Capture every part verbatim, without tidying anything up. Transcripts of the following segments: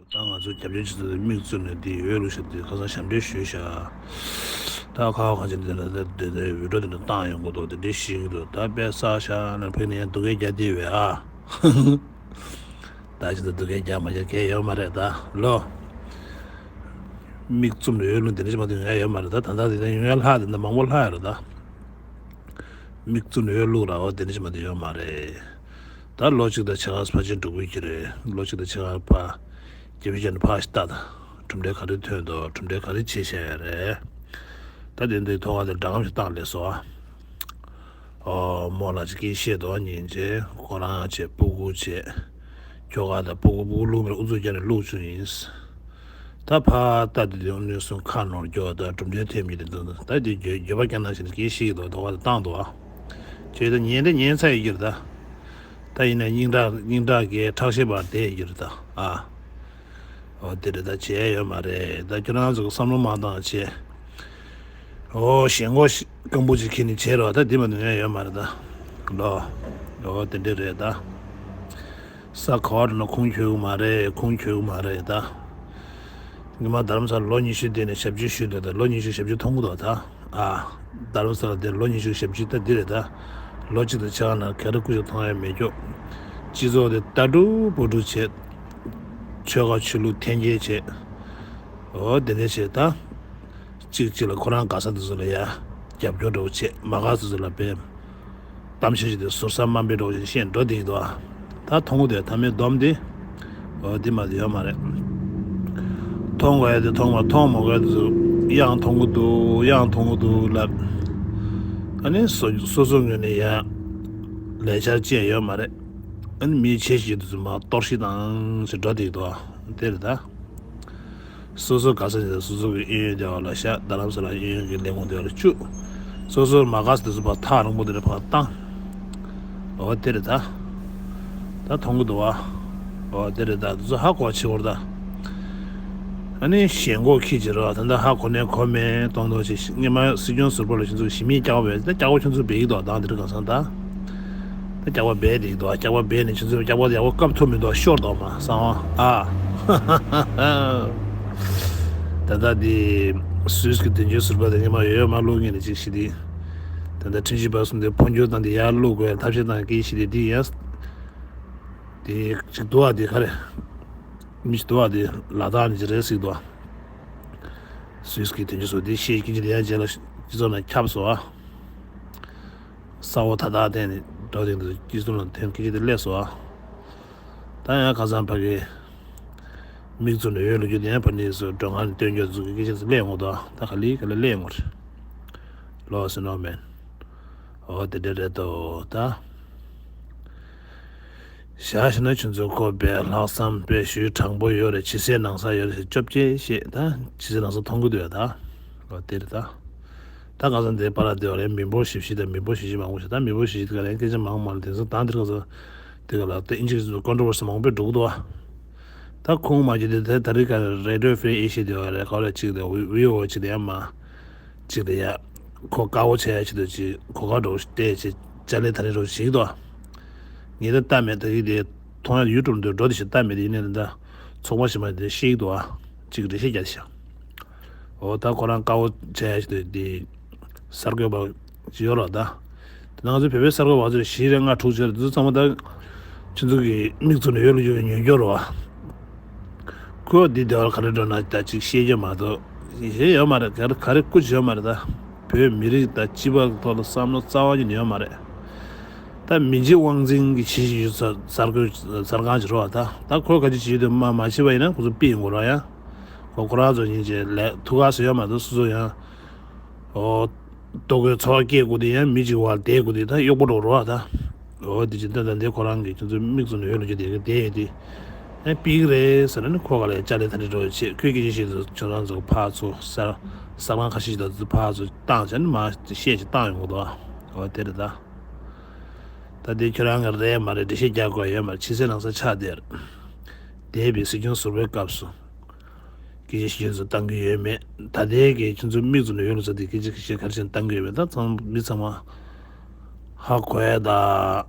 ད་ང་ཚོ་རྒྱབ་སྐྱོར་བྱེད་ས་དེ་མིག་བཙུམ་ནས་དེ་འོས་བླུག་ཤག་དེ་ཁ་སང་ཞབས་འདྲེན་ཞུས་ཤག་ད་ཁ་བ་གང་ཅི་འདི་ལ་དེ་དེ་འོས་འགྲོ་དེ་འདྲ་བཏང་ཡོང་གི་འདུག་དེ་འདྲའི་ཤེས་ཀྱི་འདུག་ད་དཔེ་བསགས་ཤག་ན་ཕེབས་ནས་ཡང་སྡུག་སྐད་རྒྱག་བསྡད་ཡོད་ཨ། ད་ཅི་ད་སྡུག་སྐད་རྒྱག་མ་རྒྱག་གལ་ཡོད་མ་རེད་ད་ལོ། མིག་བཙུམ་ནས་འོས་བླུག་དེ་འདྲ་ཅི་མ་གཏོགས་ཡོང་ཡ་ཡོད་མ་རེད། ད་ད་ལྟ་དེ་འདྲ་ཡོང་ཡ་ལྷག་དེ་འདྲ་མང་པོ་ལྷག་ཡོད་རེད་ད། མིག་བཙུམ་ནས་འོས་བླུག་ར་བ་དེ་འདྲ་ཅི་མ་གཏོགས་ཡོད་མ་རེད། ད་ལོ་གཅིག་དང་ཕྱེད་ཀ་ཕལ་ཆེར་འགྲོ་གི་ཡོད་ཀྱི་རེད། ལོ་གཅིག་དང་ཕྱེད་ཀ་ཕར་རྒྱབ་ཕྱོགས་ནས་ཕར་ཞིག་ལྟ་དང་། གྲུབ་འབྲས་ག་རེ་ཐོན་འདུག་གྲུབ་འབྲས་ག་རེ་བྱས་བཞག་ཡོད་རེད། ད་དེ་འདྲའི་ཐོག་ཁ་དེ་འདྲ་གང་ཞིག་བཏང་སླེབས་སོང་ཨ། ཨོ་མོ་ལ་ཅིག་སྐད་བཤད་འདུག་ཉིན་བྱས་ཁོ་རང་བྱས་སྤུ་གུ་བྱས། ཁྱོ་ག་དང་སྤུ་གུ་སྤུ་གུ་བླུགས་པའི་ཨུ་ཚུགས་རྒྱག་ནས་བླུགས་བཅུག་ཡིན། ད་ཕར་ལྟ་དུས་དེ་ནས་བཟུང་ཁ་ནོར་རྒྱོ་དང་གྲུབ་འབྲས་ཐེབས་མི་དེ་འདུག་ད་དེ་འགྱོད་འགྱོད་པ་སྐྱེ་ན་ཞིག་གིས་ཤི་ཡི་འདུག་དོ་བ་དེ་བཏང་འདུག་ཨ། ཁྱོད་ད་ཉན་དེ་ཉན་ཚར་ཡི་གྱུར་ད། ད་ཡིན་ན་སྙིང་ཁྲག་སྙིང་ཁྲག་གི་ཁྲག་ཤེད་པར་བསྡད་ཡི་གྱུར་ད་ཨ། འོ་དེ་རེད་ད་བྱས་ཡོད་མ་རེད། ད་ཁྱོད་རང་ཚོ་གི་བསམ་བློ་མ་བཏང་བྱས། འོ་ཞེན་ཁོག་སྐམ་པོ་ཅིག་ཁྱེར་ནས་བྱས་རོགས་ད་འདི་མ་ནུས་ཡ་ཡོད་མ་རེད་ད། ལོ། འོ་དེ་འདྲ་རེད་ད། ས་ག་བ་འགྲོ་ན་ཁུངས་འཁྱོལ་གི་མ་རེད། ཁུངས་འཁྱོལ་གི་མ་རེད་ད། ངས་མ་རྡ་རམ་ས་ལ་ལོ་ཉི་ཤུ་བསྡད་ནས་ཞབས་ཕྱི་ཞུས་འདུག་ད་ལོ་ཉི་ཤུ་ཞབས་ཕྱི་མཐོང་གི་འདུག་ད། ཨ། རྡ་རམ་ས་ལ་བསྡད་ལོ་ཉི་ཤུ་ཞབས་ཕྱི་ད་འདི་རེད་ད། ལོ་གཅིག་དང་ཕྱེད་ཀ་ནང་ག་རེ་སྐུ་ཞབས་མཐོང་ཡ་མེད་ཀྱོག་སྤྱི་ཚོགས་དེ་ལྟ་གྲུབ་བུ་ཕྲུག་བྱས། ཆོལ་ཁ་ཆོས་ལུགས་འཐེན་འཁྱེར་བྱས། འོ་དེ་འདྲ་བྱས་ད། གཅིག་གཅིག་ལ་ཁོ་རང་དགའ་ས་དེ་ཚོ་ལ་ཡ། རྒྱབ་སྐྱོར་འདྲ་བོ་བྱས་མ་དགའ་ས་ཚོ་ལ་བས། གཏམ་བཤད་བྱས་ཏེ་ཟུར་ཟ་དམའ་འབེབས་འདྲ་བོ་ཞིག་བཤད་འགྲོ་བསྡད་ཀྱི་འདུག་ཨ། ད་མཐོང་གི་འདུག་ད་མའི་སྡོམ་དེ། འོ་དེ་མ་དེ་ཡོད་མ་རེད། མཐོང་དགོས་ཡ་དེ་མཐོང་མ་མཐོང་མ་དགོས་ཡ་དེ་ཚོ་ཡང་མཐོང་གི་འདུག་ཡང་མཐོང་གི་འདུག་ལབ། ཨ་ནི་སོ་སོ་སོ་ངོས་ནས་ཡ། ལས་འཆར་ཅི་ཡང་ཡོད་མ་རེད། ཨ་ནི་མིའི་ཆེ་ཤོས་དེ་ཚོ་མ་གཏོར་བཤིག་བཏང་ཞིག་འགྲོ་བསྡད་ཀྱི་འདུག་ཨ། དེ་རེད་ད། སོ་སོ་དགའ་ས་ཞིག་དང་སོ་སོ་གི་གཡས་གཡོན་དེ་བ་ལ་བཞག་རྡ་རམ་ས་ལ་གཡས་གཡོན་གྱི་ལས་ཁུངས་དེ་བ་ལ་བཅུག་སོ་སོར་མ་དགའ་ས་དེ་ཚོ་ཕར་ཐག་རིང་པོ་དེ་ལ་ཕར་བཏང་། འོ་དེ་རེད་ད། ད་མཐོང་གི་འདུག་བ། འོ་དེ་རེད་ད་དེ་ཚོ་ཧ་གོ་བ་བྱེད་དགོས་རེད་ད། ཨ་ནི་ཞེན་ཁོག་ཁྱི་བྱེད་རོགས་ད་ལྟ་ཧ་གོ་ནས་གོ་མེད་གཏོང་མདོག་བྱེད་སྔས་མ་སྲིད་སྐྱོང་ཟུར་པ་ལ་ཁྱོད་ཚོ་ཞི་མིའི་སྐྱག་པ་བས་ད་སྐྱག་པ་ཁྱོད་ཚོ་སྦས་ཀྱི་འདུག་ད་འདིར་གང་སང་ད། ད་སྐྱག་པ་སྦས་བསྡད་ཀྱི་འདུག་སྐྱག་པ་སྦས་ནས་ཁྱོད་ཚོས་སྐྱག་པ་ཡག་པོ་བཀབ་ཐུབ་མི་འདུག་ཤོར་འདུག་མ་གསང་བ་ཨ། ད་ལྟ་འདི་སུད་སི་གི་དོན་གཅོད་ཟུར་པ་དེ་ཉི་མ་ཡོད་ཡོད་མ་བླུག་ངེས་ནས་ཅིག་ཤི་དེ། ད་ལྟ་ཁྲིམས་ཞིབ་པ་གསུམ་དེ་འཕོ་འགྱུར་བཏང་སྟེ་ཡར་བླུག་དགོས་ཐབས་ཤེས་བཏང་སྐད་ཤི་དེ་འདི་ཡ། དེ་ཅིག་འདུག་ཨ་དེ་ག་རེ། མི་ཞིག་འདུག་ཨ་དེ་ལ་དྭགས་ནས་ཅིག་རེད་ཟིག་འདུག་ཨ། སུད་སི་གི་དོན་གཅོད་ཟུར་དེ་ཤེས་ཀྱི་ཅི་དེ་ཡ་རྗེས་ལ་སྤྱི་ཚོགས་ནང་ཁྱབ་སོང་ཨ། ས་འོག་ད་ལྟ་བསྟན་ནས་འགྲོ་དེ་འདུག་སྤྱི་ཚོགས་ནང་ཐོན་སྐད་ཆ་དེ་སླེབས་སོང་ཨ། ད་ཡང་ཁ་སང་ཕ་གི་མིག་བཙུམ་ནས་འོས་བླུག་རྒྱུ་དེ་ཡང་ཕ་ནི་སུ་མགྲོན་ཁང་ནས་སྟོན་རྒྱུ་ཚོ་གི་སྐད་ཆ་ཚོ་སླེབས་འོང་དོ། ད་ག་ལེ་ག་ལེ་སླེབས་འོང་རེད། ལོག་སེ་ནོ་མེན། འོ་དེ་འདྲ་རེད་དོ་ད། བཞག་ཤེ་ན་ཁྱོད་ཚོ་ཁོ་པའི་ལྷག་བསམ་པའི་ཞུ་དྲང་པོ་ཡོད་རེད། ཕྱི་གསལ་ནང་གསལ་ཡོད་རེད་ཅོབ་ཅེ་བཤད་ད། ཕྱི་གསལ་ནང་གསལ་མཐོང་གི་འདུག་ཡ་ད། འོ་དེ་རེད་ད། ད་ག་ས་འདི་པ་ར་དེ་བ་རེད། མི་འབོར་ཞིབ་ཞིབ་དང་མི་འབོར་ཞིབ་ཞིབ་མང་པོ་ཞིག་ད་མི་འབོར་ཞིབ་ཞིབ་དེ་ག་རེ་སྐད་ཆ་མང་མང་དེང་སང་ད་འདིར་ག་ས་དེ་ག་ལ་ད་ཨིན་ཇི་སྐད་ཚོ་ཀོན་ཊོ་བར་སི་མང་པོ་འགྲོ་གི་འདུག་བ། ད་ཁོང་མ་གྱུར་དེ་དེ་ད་རེས་ཀ་རེ་ཌི་ཡོ་ཧྥི་རི་ཨེ་ཤི་ཡ་དེ་བ་རེད། ག་རེ་གཅིག་དེ་ཝི་ཨོ་ཨེ་གཅིག་དེ་ཡ་མ། གཅིག་དེ་ཡ། ཁོ་དཀར་པོ་བྱས་ཡ་ཆེད་དུ་ཅིག་གོ་སྐབས་འདྲ་བོ་ཞིག་སྤྲད་བྱས་ཅ་ལེ་ད་རེ་འདྲ་བོ་ཞིག་ཏོ། ངས་ད་ལྟ་མེད་ད་གི་དེ་མཐོང་ཡ་ཡུ་ཊུབ་འདི་འགྲོ་དེ་ཞིག་ལྟ་མེད་དེ་ཡིན་ནའི་ད་ཚོགས་པ་ཞིག་མ་དེ་ཤེས་ཀྱི་འདུག་ཨ། ཅིག་འགྲེལ་བཤད་རྒྱག་ཤག་འོ་ད་ཁོ་རང་དཀར་པོ་བྱས་ཡ་ཆེད་དུ་དེ་གསར་འགོད་པ་ཅིག་ཡོད་རོགས་ད། དེ་ནང་ཚོ་བོད་པའི་གསར་འགོད་པ་ཚོ་བཞི་རེ་ལྔ་དྲུག་ཅིག་རེད། འདི་ཚོ་ཚང་མ་ད་ཁྱོད་ཚོ་གི་མིག་བཙུམ་ནས་འོས་བླུག་རྒྱུ་གི་ཉོས་སྐྱོར་རོ། ཁོས་འདི་སྡེ་བར་ག་རེ་འགྲོ་ན་ད་ཅིག་ཤེས་རྒྱུ་མ་གཏོགས་ཞེ་ཡོད་མ་རེད། ག་རེ་ག་རེ་སྐུ་ཅི་ཡོད་མ་རེད་ད། བོད་མི་རིགས་དང་སྤྱི་པ་གི་ཐོག་ལ་བསམ་བློ་རྩ་བ་ཉིད་ནས་ཡོད་མ་རེད། ད་མི་རྗེ་དབང་འཛིན་གྱི་བྱེད་བཞིན་ཡོད་ས་གསར་འགོད་གསར་ཁང་ཅིག་རེད་བ་ད། ད་ཁོས་ག་ཅི་བྱེད་དུས་མ་མ་བྱེད་པ་ཡིན་ན་ཁོ་ཚོ་ཕྱིར་ཡོང་དགོས་རེད་ཡ། ཁོ་ཁོ་རང་ཚོ་ཡིན་ཅེས་ལས་ཐུགས་ཁག་ཟེར་ཡོད་མ་གཏོགས་སོ་སོ་ཡང་། ཨོ། ལྟོ་གོས་འཚོ་བ་སྐྱེལ་དགོས་དེ་ཡང་མི་གཅིག་བར་བསྡད་དགོས་དེ་ད་གཡོག་པོ་འགྲོ་རོགས་ད། ཨོ་དེ་ཅི་ད་ད་འདི་ཁོ་རང་གིས་ཁྱོད་ཚོའི་མིག་བཙུམ་ནས་འོས་བླུག་རྒྱུ་དེ་ག་དེ་ཡོད་དེ། ཨེ་ཕྱིར་རེད་ཟེར་ན་ནི་ཁོ་ག་ལ་ཅ་ལེ་ད་འདྲ་འགྲོ་བྱེད་ཁོས་སྐད་ཆ་བཤད་དུས་ཁྱོད་རང་ཚོ་ཕར་ཚུར་གསར་གསར་ཁང་ཁ་ཤས་ཤིག་དང་ཚོ་ཕར་ཚུར་བཏང་བྱས་ནས་མ་བཤད་ཅིག་བཏང་ཡོང་གི་འདུག་ཨོ་དེ་རེད་ད། ད་དེ་ཁྱོད་རང་གི་རེད་མ་རེད་འགྲེལ་བཤད་རྒྱག་དགོས་ཡོད་མ་རེད། ཕྱི་གསལ་ནང་གསལ་ཆགས་བསྡད་རེད། འདས་པའི་སྲིད་སྐྱོང་ཟུར་པའི་སྐབས་སུ། སྐད་ཆ་ཤེས་ཚོ་བཏང་གི་ཡོད་མེད། ད་ལྟའི་གི་ཁྱོད་ཚོ་མིག་བཙུམ་ནས་འོས་བླུག་ས་དེ་སྐད་ཆ་སྐད་ཆ་ག་རེ་བྱས་ནས་བཏང་གི་ཡོད་མེད་ད་ཚང་མི་ཚང་མ་ཧ་གོ་ཡ་ད།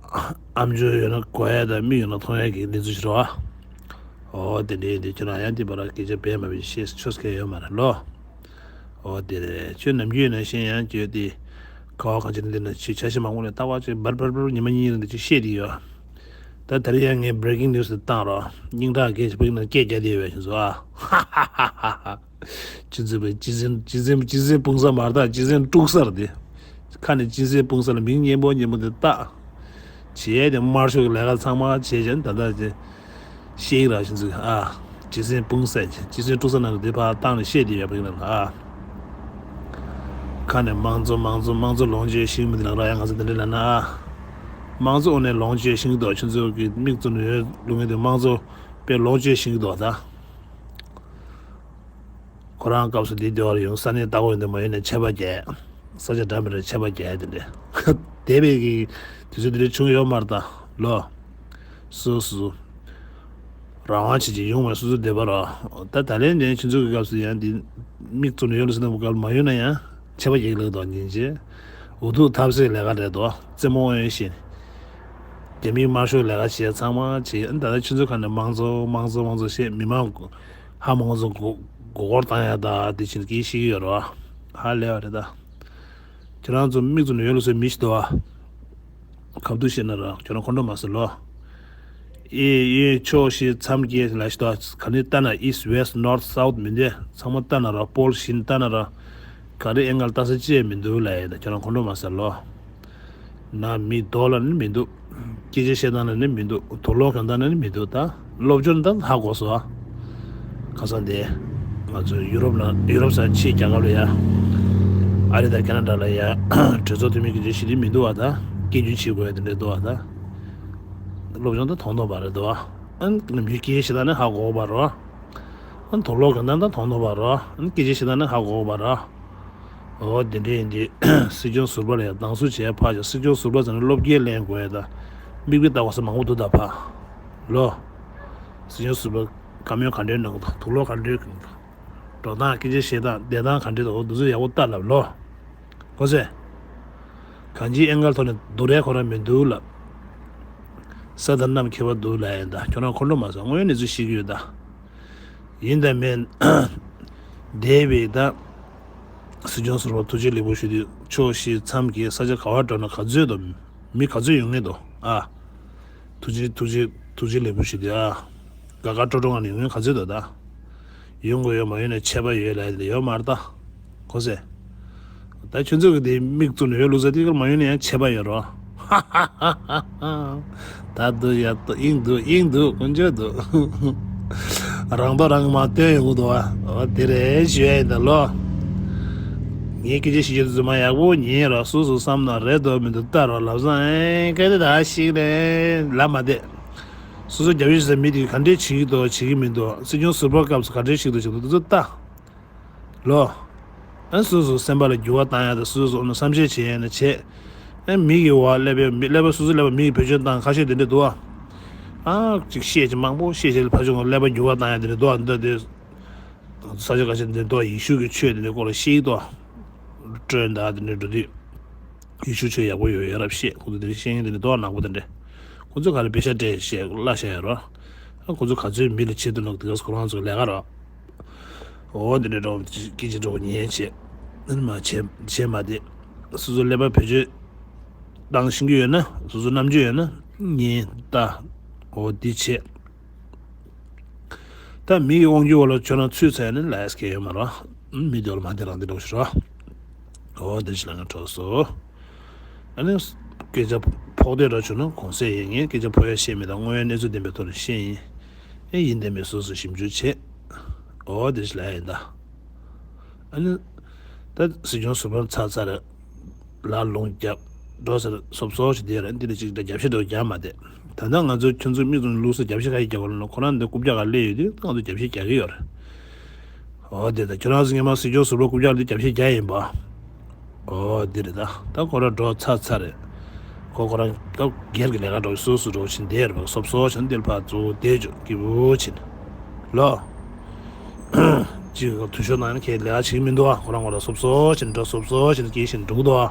ཨམ་ཅོག་ཡོད་ན་གོ་ཡ་ད་མིག་ཡོད་ན་མཐོང་ཡ་གི་གནས་ཚུལ་ཞིག་རེད་བ། ཨོ་དེ་འདྲའི་འདི་ཁྱོད་རང་ཡང་འདི་བར་སྐད་ཆ་བེད་མ་བེད་བཤད་ཆོག་མཁན་ཡོད་མ་རེད་ལོ། ཨོ་དེ་རེད། ཁྱོད་ནམ་རྒྱུན་ནང་བཞིན་ཡང་ཁྱོད་དེ་ཁ་བ་གངས་ཅན་འདི་ན་ཆུ་ཆ་ཤས་མང་པོ་ནས་ལྟ་བ་ཅིག་འབར་འབར་འབར་ཉི་མ་གཉིས་རིང་དུ་ཅིག་བཤད་དེ་ཡོད། ད་དེ་རིང་ཡང་ངས་breaking news་དེ་བཏང་རོགས། སྙིང་ཁྲག་གས་ཕུག་ན་སྐད་རྒྱག་དེ་ཡོད་པའི་བཞིན་སོ་ཨ། ཧ་ཧ་ཧ་ཧ། སྤྱི་འཛིན་པའི་སྤྱི་འཛིན་སྤྱི་འཛིན་སྤྱི་འཛིན་སྤུངས་ས་མ་རེད། ད་སྤྱི་འཛིན་དཀྲུག་ས་རེད་དེ། ཁ་ནས་སྤྱི་འཛིན་སྤུངས་ས་ལ་མིང་སྙན་པོ་སྙན་པོ་དེ་བཏགས། བྱས་ཏེ་དམར་ཤོག་གི་ལས་ཀ་ཚང་མ་བྱས་ཀྱང་ད་ལྟ་ཅི། ཤེས་ཀྱི་ར་ཤིན་ཚུགས་ཨ། སྤྱི་འཛིན་སྤུངས་ས་ཅི་སྤྱི་འཛིན་དཀྲུག་ས་ནང་ལ་དེ་ཕར་བཏང་ནས་བཤད་དེ་ཡོད་པ་ཡིན་ན་ལ་ཨ། ཁ་ནས་དམངས་གཙོ་དམངས་གཙོ་དམངས་གཙོ་ལོངས་སྤྱོད་ཤིང་མི་འདི་ལ་ར་ཡང་ང་ཚོ་འདི་འདྲ་ལ་ན་ཨ། དམངས་གཙོ་འོ་ནས་ལོངས་སྤྱོད་ཤིང་གི་དོ་ཁྱོད་ཚོ་གི་མིག་བཙུམ་ནས་ཡོད་ལུགས་ངན་དེ་དམངས་གཙོ་དཔེ་ལོངས་སྤྱོད་ཤིང་གི་དོ་ད། ཁོ་རང་སྐབས་སུ་འདི་ལྟེ་བར་ཡོང་ས་གནས་ལྟ་སྐོར་འདི་མ་ཡོང་ནས་ཆད་པ་བརྒྱབ། ས་ཆ་འདྲ་མི་འདྲ་ཆད་པ་བརྒྱབ་དེ་འདྲ། དེ་བས་ཀྱི་དུས་ཚོད་འདི་འདྲ་བྱུང་ཡོད་མ་རེད་ད་ལོ། སོ་སོ། རང་དབང་བྱེད་ཀྱི་ཡོང་བ་སོ་སོ་བདེ་བ་རོ། ད་ད་ལན་ནས་ཁྱོད་ཚོ་གི་སྐབས་སུ་ཡང་འདི་མིག་བཙུམ་ནས་ཡོད་ལ་སེམས་ནང་སྐབས་མ་ཡོང་ན་ཡང་ཆད་པ་བརྒྱབ་ལེགས་དོ་ཉིན་བྱེད། འུ་ཐུག་ཐབས་ཟད་ལས་ཀ་རེད་དོ་རྩེད་མོ་ཨེ་ཤེས། རྒྱ་མིའི་དམར་ཤོག་ལས་ཀ་བྱེད་ཚང་མ་བྱེད་ཨ་ནི་ད་ལྟ་ཁྱོད་ཚོ་ག་ནས་དམངས་གཙོ་དམངས་གཙོ་དམངས་གཙོ་བཤད་མི་མང་ཧ་མང་ཚོ་མགོ་མགོ་སྐོར་བཏང་ཡ་ད་དེ་བཞིན་གྱིས་ཤི་གི་ཡོད་རོ། ཧ་ལས་བ་རེད་ད། ཁྱེད་རང་ཚོ་མིག་བཙུམ་ནས་ཡོད་ལ་སོའི་མི་ཞིག་འདུག་ཨ། གབ་ཏུ་བཤད་ན་ར་ཁྱོད་རང་ཁོང་ཁྲོ་མ་ཟེར་ལོ། ཨེ་ཡེ་ཕྱོགས་བཞི་མཚམས་བརྒྱད་ལ་ཞིག་འདུག་ཨ། ག་ནས་ལྟ་ན་east west north south མི་འདུག་ཚང་མ་ལྟ་ན་ར་པོལ་བཞིན་ལྟ་ན་ར། ག་རེ་ཨེ་ང་ལྟ་ས་ཅི་ཡང་མི་འདུག་ལ་ཡ་ད་ཁྱོད་རང་ཁོང་ཁྲོ་མ་ཟེར་ལོ། ན་མི་རྡོ་ལ་ནི་མི་འདུག་སྐད་ཆ་བཤད་སྟངས་ལ་ནི་མི་འདུག་དུག་ལོག་གྱོན་སྟངས་ལ་ནི་མི་འདུག་ད་སློབ་སྦྱོང་ད་ཧ་གོ་སོང་ཨ། ཁ་སང་དེ། ང་ཚོ་ཡུ་རོབ་ལ་ཡུ་རོབ་ས་ཆེད་རྒྱལ་ཁབ་ལ་ཡ། ཨ་རི་དང་ཁེ་ན་ཌ་ལ་ཡ། གྲོས་ཚོགས་འཐུས་མི་གི་རེ་ཞིག་དེ་མི་འདུག་བ་ད། སྐད་སྒྱུར་བྱེད་དགོས་ཡ་དེ་འདྲ་འདུག་བ་ད། སློབ་སྦྱོང་ད་ཐོང་ཐོང་བ་རེད་འདུག་བ། ཨ་ནི་མི་སྐད་བཤད་སྟངས་ནི་ཧ་གོ་བ་རོ། ཨ་ནི་དུག་ལོག་གྱོན་སྟངས་ད་ཐོང་ཐོང་བ་རོ། ཨ་ནི་སྐད་ཆ་བཤད་སྟངས་ནི་ཧ་གོ་བ་རོ། འོ་དེ་འདྲ་ཡིན་དུས་སྲིད་སྐྱོང་ཟུར་པ་ལ་ཡང་སྡང་ཟུག་བྱས་ཕར་བཞག་སྲིད་སྐྱོང་ཟུར་པ་ཟེར་ན་བློ་བསྐྱེད་ལེན་དགོས་ཡ་ད། མིག་དཔེ་ལྟ་བ་ས་མང་པོ་འདུག་ད་ཕ། ལོ། སྲིད་སྐྱོང་ཟུར་པ་བཀའ་མོལ་ག་འདྲའི་གནང་གི་འདུག་དུག་ལོག་ག་འདྲའི་གནང་གི་འདུག་འགྲོ་སྟངས་སྐད་ཆ་བཤད་སྟངས་བསྡད་སྟངས་ག་འདྲའི་འདུག་འོ་འདི་ཚོ་ཡག་པོ་ལྟ་ལབ་ལོ། གོ་སོང་། གང་ཅིའི་ཨེ་ང་ལ་ཐོག་ནས་སྡུག་རུས་ཁོ་རང་མི་འདུག་ལབ། ས་དང་གནམ་ཁྱད་པར་འདུག་ལབ་ཡ་ད་ཁྱོད་རང་ཁོང་ཁྲོ་མ་ཟ་དངོས་ཡོད་གནས་ཚུལ་ཤེས་ཀྱི་ཡོད་ད། ཡིན་དང་མིན། འདས་པའི་ད། སྲིད་སྐྱོང་ཟུར་པ་ཐུགས་རྗེ་ལེགས་འབུལ་ཞུ་དུས་ཕྱོགས་བཞི་མཚམས་བརྒྱད་ས་ཆ་ག་བར་འགྲོ་ན་ག་ཚོད་དང་མི་ག་ཚོད་ཡོང་ངེས་དོ་ཨ། ཐུགས་རྗེ་ཐུགས་རྗེ་ཐུགས་རྗེ་ལེགས་འབུལ་ཞུ་དུས་ཨ། དགའ་དགའ་སྤྲོ་སྤྲོ་ངང་ནས་ཡོང་ངེས་ག་ཚོད་དོ་ད། ཡོང་དགོས་ཡོད་མ་ཡོང་ནས་ཆད་པ་ཡོད་ལབ་ཡ་ཡོད་མ་རེད་ད། གོ་སོང་། ད་ཁྱོད་ཚོ་གི་དེ་མིག་བཙུམ་ནས་ཡོད་ལུགས་ས་དེ་གར་མ་ཡོང་ན་ཡང་ཆད་པ་ཡོད་རོ། ད་འདུག་ཡ་འདུག་ཨིན་འདུག་ཨིན་འདུག་དཀོན་མཆོག་འདུག་རང་དོ་རང་གིས་མར་བཏོན་ཡོང་གི་འདུག་བ། འོ་དེ་རེད་ཞུ་ཡ་ཡིན་ད་ལོ། ངས་སྐད་ཆ་བཤད་རྒྱུ་དེ་ཚོ་མ་ཡག་པོ་ཉན་རོགས། སོ་སོ་བསམ་ན་རེད་འདུག་མི་འདུག་ལྟ་རོགས། ལབ་སོང་ཨེ་སྐད་དེ་ད་ཞིག་རེད་ལབ་མ་བསྡད། སོ་སོ་རྒྱབ་ཡོད་ཟེར་མི་དེ་ག་འདྲས་བྱེད་ཀྱི་འདུག་བྱེད་ཀྱི་མི་འདུག་སྲིད་སྐྱོང་ཟུར་པ་སྐབས་སུ་ག་འདྲས་བྱེད་ཀྱི་འདུག་བྱེད་ཀྱི་འདུག་དེ་ཚོ་ལྟ། ལོ། ཨ་སོ་སོ་སེམས་པ་ལ་འགྱུར་བ་བཏང་ཡ་དང་སོ་སོ་བསམ་ཤེས་བྱེད་ཡ་ན་བྱེད། ཨ་མི་གི་བ་ཀླད་པའི་མི་ཀླད་པ་སོ་སོ་ཀླད་པ་མི་གི་བེད་སྤྱོད་བཏང་ཁ་ཤས་དེ་འདྲ་འདུག་ཨ། ཨ་ཅིག་བཤད་ཅིག་མང་པོ་བཤད་བཤད་ལ་ཕར་ཕྱོགས་ཀླད་པ་འགྱུར་བ་བཏང་ཡ་དེ་འདྲ་འདུག་ཨ། འདི་འདྲ་དེ། ས་ཆ་ཁ་ཤས་འདི་འདུག་ཨ། ཡེ་ཤུ་གི་ཆོས་དེ་འདྲ་སྐོར་ལ་བཤད་ཀྱི་འདུག་ཨ། སྤྲོན་དང་དེ་འདྲ་འགྲོ་དུས། ཡེ་ཤུ་ཆོས་ཡག་པོ་ཡོད་ཡོད་རབས་བཤད། ཁོ་ཚོ་དེ་འདྲ་ཤེས་མཁན་དེ་འདྲ་འདུག་ནག་པོ་དེ་འདྲ། ཁོ་ཚོ་ག་རེ་པེ་ཤ་སྤྲད་བཤད་གླ་བཤད་ཡོད་རོ། ཁོ་ཚོ་ག་ཚོད་མི་ལ་བྱེད་ཐུབ་ན་དེ་ག་ཁོ་རང་ཚོ་ལས་ཀ་རོ། འོ་དེ་འདྲ་འགྲོ་སྐད་ཆ་འགྲོ་ཉན་བྱེད། ཨ་ནི་མ་བྱེད་བྱེད་མ་དེ། སོ་སོ་ཀླད་པ་བེད་སྤྱོད་བཏང་ཤེས་ཀྱི་ཡོད་ན་སོ་སོ་རྣམ་དཔྱོད་ཡོད་ན་ཉན་ལྟ། འོ་དེ་བྱེད། ད་མི་ཡི་དབང་སྒྱུར་འོག་ལ་ཁྱོད་རང་ཚུད་ཚར་ཡ་ནི་ལས་ཀ་ཡོད་མ་རེད། མི་དེ་ལ་མ་དེ་རང་དེ་འགྲོ་ཤི་རོ། འོ་དེ་ཞིག་ལ་ང་གྲོགས་སོ། ཨ་ནི། སྐད་ཆ་ཕོག་དེ་འདྲ་བྱུང་ན་གོང་གསལ་ཡིན། ངས་སྐད་ཆ་ཕོག་ཡ་བཤད་མེད། ད་དངོས་ཡོད་གནས་ཚུལ་ལྡན་པའི་ཐོག་ནས་བཤད་ཡིན། ཨེ་ཡིན་དེ་མིན་སོ་སོ་ཞིབ་འཇུག་བྱེད། འོ་དེ་ཞིག་ལ་ཡིན་ད། ཨ་ནི། ད་སྲིད་སྐྱོང་ཟུར་པ་ཚར་ཚར་རེད། ལ་ལུང་རྒྱབ། འགྲོ་ཟེར་སོབ་སོབ་ཞིག་དེ་རེད། འདི་ལ་ཅིག་ད་རྒྱབ་ཤ་འདྲ་རྒྱག་མ་བསྡད། ད་ལྟ་ང་ཚོ་ཁྱོད་ཚོ་མིག་ཏུ་བླུགས་ས་རྒྱབ་ཤ་ག་ཡི་རྒྱག་གོ་ལ་ན་ཁོ་རང་འདི་རྐུབ་བཀྱག་ག་སླེབས་ཡོད་དུས་ང་ཚོ་རྒྱབ་ཤ་རྒྱག་གི་ཡོད་རེད། འོ་དེ་ད་ཁྱོད་རང་ཚོ་སྔོན་མ་སྲིད་སྐྱོང་ཟུར་པ་རྐུབ་བཀྱག་འདི་རྒྱབ་ཤ་རྒྱག་ཡིན་པ། འོ་དེ་རེད་ད། ད་ཁོ་རང་འགྲོ་ཚར་ཚར་རེད། ཁོ་ཁོ་རང་སྐབས་སྒེར་གྱི་ལས་ཀ་འགྲོ་སོ་སོ་འགྲོ་ཕྱིན་བསྡད་རེད་པ། སོབ་སོབ་བྱས་ནས་འདིར་ཕར་ཚུར་བསྡད་འཇོག་སྐྱིད་པོ་བྱས་ནས། ལོ། གཅིག་གི་དུས་ཚོད་ནང་ནས་ཁྱེད་ལས་ཀ་བྱེད་ཀྱི་མི་འདུག་ཨ། ཁོ་རང་ཁོ་རང་སོབ་སོབ་བྱས་ནས་འགྲོ་སོབ་སོབ་བྱས་ནས་སྐྱིད་ཞིང་འགྲོ་གི་འདུག་ཨ།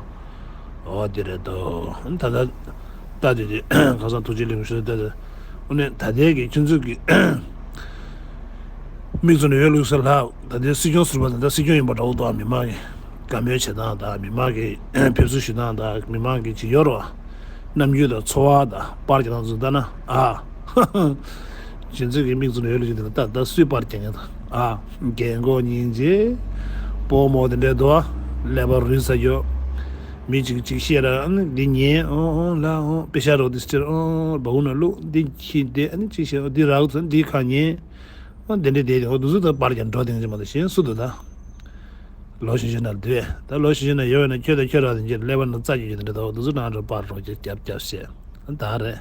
འོ་དེ་རེད་དོ། ད་ལྟ་ད་དེ་དེ་ཁ་སང་ཐུགས་རྗེ་ལེགས་ཞུ་ད་དེ། འོ་ནས་ད་ལྟའི་གི་ཁྱོད་ཚོ་གི་ མིག་བཙུམ་ནས་འོས་བླུགས་ས་ལྷག་ད་ལྟའི་སྲིད་སྐྱོང་ཟུར་པ་དང་ད་སྲིད་སྐྱོང་ཡིན་པ་འདྲ་བོ་འདུག་མི་མང་གི་བཀའ་མོལ་བྱེད་སྟངས་དང་མི་མང་གི་ཕེབས་བསུ་ཞུ་སྟངས་དང་མི་མང་གི་ཇི་ཡོར་བ་རྣམ་འགྱུར་དང་འཚོ་བ་དང་པར་རྒྱག་སྟངས་ཚོ་ལྟ་ན་ཨ། གཞན་ཚོས་ཀྱི་མིག་བཙུམ་ནས་འོས་བླུགས་ཀྱི་འདུག་ད་ལྟ་སུས་པར་རྒྱག་མཁན་དང་ཨ། རྒན་གོག་སྙིང་རྗེ། སྤོ་མོ་དེ་འདྲས་འདུག་ཀླད་པ་རུལ་ས་རྒྱོ། མི་གཅིག་གཅིག་བཤད་ར་ཨ་ནི་འདི་ཉན་ཨོ་ཨོ་ལ་ཨོ་པེ་ཤ་རོ་དི་སྤྱིར་ཨོ་སྦ་ཁུག་ན་བླུག་འདི་ཁྱི་འདི་ཨ་ནི་གཅིག་བཤད་ཨོ་འདི་རག་ཚོ་འདི་ཁ་ཉན། ཨོ་དེ་འདྲས་དེ་ཨོ་འདུག་ཚོ་ད་པར་རྒྱག་འགྲོ་དེང་ཅི་མ་ད་གཞན་སུ་འདུག་ད། ལོ་གཞོན་གཞོན་ན་འདུག་ད་ལོ་གཞོན་གཞོན་ན་ཡོད་ན་ཁྱོད་དང་ཁྱོད་རང་དང་ཁྱོད་ཀླད་པ་ནང་རྩ་རྒྱུ་རྒྱུ་དེ་འདྲ་ད་འོ་འདུག་ཚོ་ནང་འགྲོ་པར་རོ་རྒྱབ་རྒྱབ་རྒྱབ་བཤད་ད་རེད།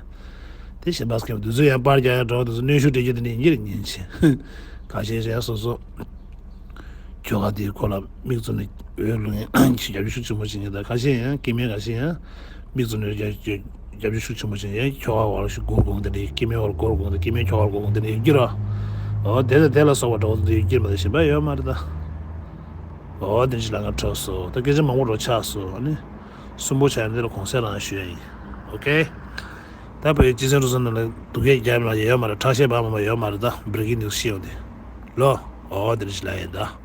དེ་གཞན་པ་སྐད་འདུག་ཚོ་ཡང་པར་རྒྱག་ཡང་འགྲོ་འདུག་ཚོ་གནོན་ཤུགས་སྤྲད་རྒྱུ་དེ་འདྲས་ཡིན་གྱི་རེད་ཉན་ཆེ། ཁ་ཤས་གཞན་སོ་སོ། ཁྱོ་ག་དེའི་སྐོར་ལ་མིག་བཙུམ་ནས་འོས་བླུག་མཁན་རྒྱབ་སྐྱོར་ཤུགས་ཆེན་པོ་བྱེད་མཁན་དང་ཁ་ཤས་ཡང་སྐྱེ་དམན་ཁ་ཤས་ཡང་མིག་བཙུམ་ནས་རྒྱབ་སྐྱོར་རྒྱབ་སྐྱོར་ཤུགས་ཆེན་པོ་བྱེད་མཁན་ཁྱོ་ག་བར་ཤུགས་སྒོར་དགོངས་དེ་འདྲ་སྐྱེ་དམན་བར་སྒོར་དགོངས་དེ་སྐྱེ་དམན་ཁྱོ་ག་བར་སྒོར་དགོངས་དེ་འདྲ་ཡོད་ཀྱི་ར། འོ་དེ་དང་དེ་ལ་སོགས་པ་འགྲོ་དེ་ཡོད་ཀྱི་མ་དེ་ཞིམ་པ་ཡོད་མ་རེད་ད། འོ་དེ་འདྲ་ཞིག་ལ་ང་འཕྲོད་སོང་ད་སྐད་ཆ་མང་པོ་རོ་ཆགས་སོང་ཨ་ནི། གསུམ་པོ་ཆགས་ཡང་དེ་ལ་གོང་གསལ་རང་ཞུ་ཡ་ཡིན། ཨོ་ཀེ། ད་བོད་སྤྱི་ཚན་རུ་སོན་ནང་ལ་སྡུག་སྐད་རྒྱབ་ལ་ཡོད་མ་རེད་ཁྲག་ཤེད་འབར་མ་མ་ཡོད་མ་རེད་ད་བྷི་རེ་ཀིང་ནིའུ་སི་ཤེས་ཡོང་དེ། ལོ། འོ་དེ་འདྲ་ཞིག་ལ་ཡིན་ད།